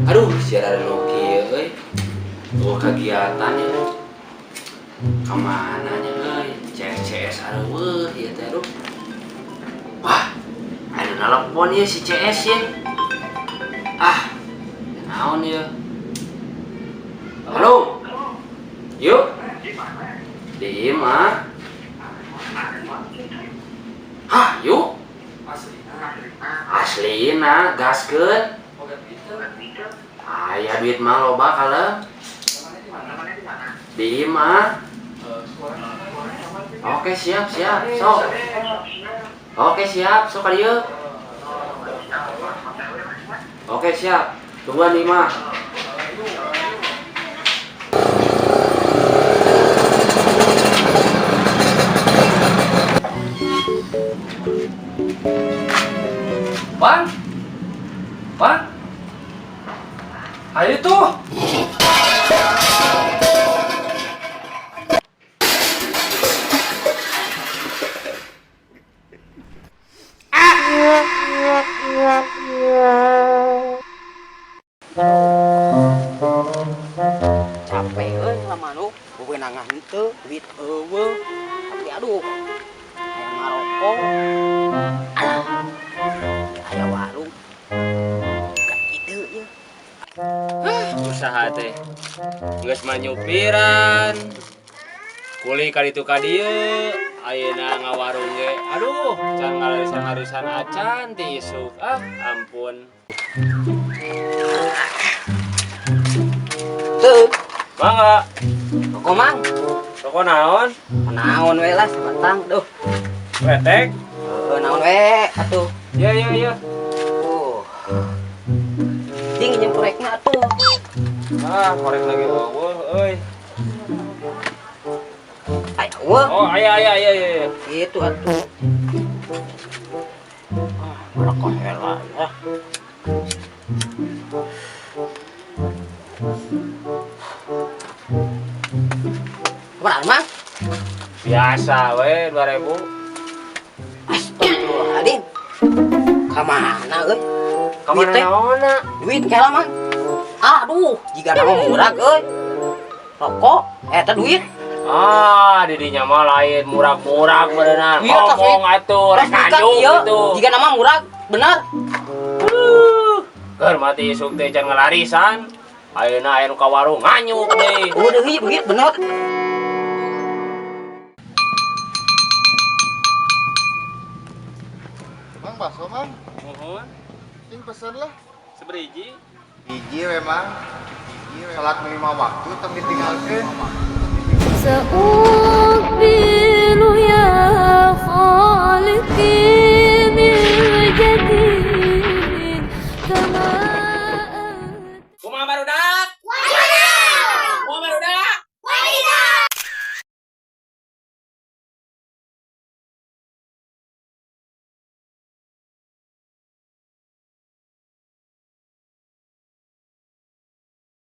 Aduh, siaran nu kieu euy. Euweuh kagiatan ya. Kamana nya euy? CS CS areuweuh ieu teh, aduh. Wah, ada nelpon ya si CS ya. Ah, naon ya? Halo. Yuk. Di imah. Hah, yuk. Aslina, gaskeun. Aya duit mah loba kalem. Di imah. Oke, siap, siap. Sok. Oke, siap. Sok ka dieu. Oke, siap. Tungguan di imah. Bang, Bang, ayo tuh. Capek euy lama nu wewenangan henteu, duit euweuh, tapi aduh, hayang ngarokok. Alah, aya warung buka ide ieu. Usaha teh geus mah nyupiran kuli ka ditu ka dieu, ayeuna ngawarung ge, aduh, can ngalarisan-larisan acan ti isuk. Ah, ampun. Tuh. Mangga. Rokok, Mang. Rokok naon? Naon we lah sabatang, duh. Wetek. Heuh, naon we atuh. Ya ya ya. Tuh. Ding jeung korekna atuh. Ah, korek lagi euweuh euy. Aya euweuh. Oh, aya aya aya aya. Gitu atuh. Ah, rokok heula ya. Kemana, Mang? Biasa we 2000. Astagfirullahaladzim. Kamana euy? Kamana Duit teh? naonna? Duit kela, Mang. Aduh, jika nama murah euy. Rokok, eta duit. Ah, didinya mah lain murag-murag berenang. Iya, tas Ngomong atuh, rek Terus bukan nganjuk ieu, gitu. jika nama murah, benar. Keur mati isuk teh can ngalarisan. Ayeuna aya nu ka warung nganyuk deui. Oh, deui duit bener. Mang, bakso, Mang. Mohon. Sing pesen lah. Seberiji. Hiji we, Mang. Salat lima waktu tong ditinggalkeun. Seueur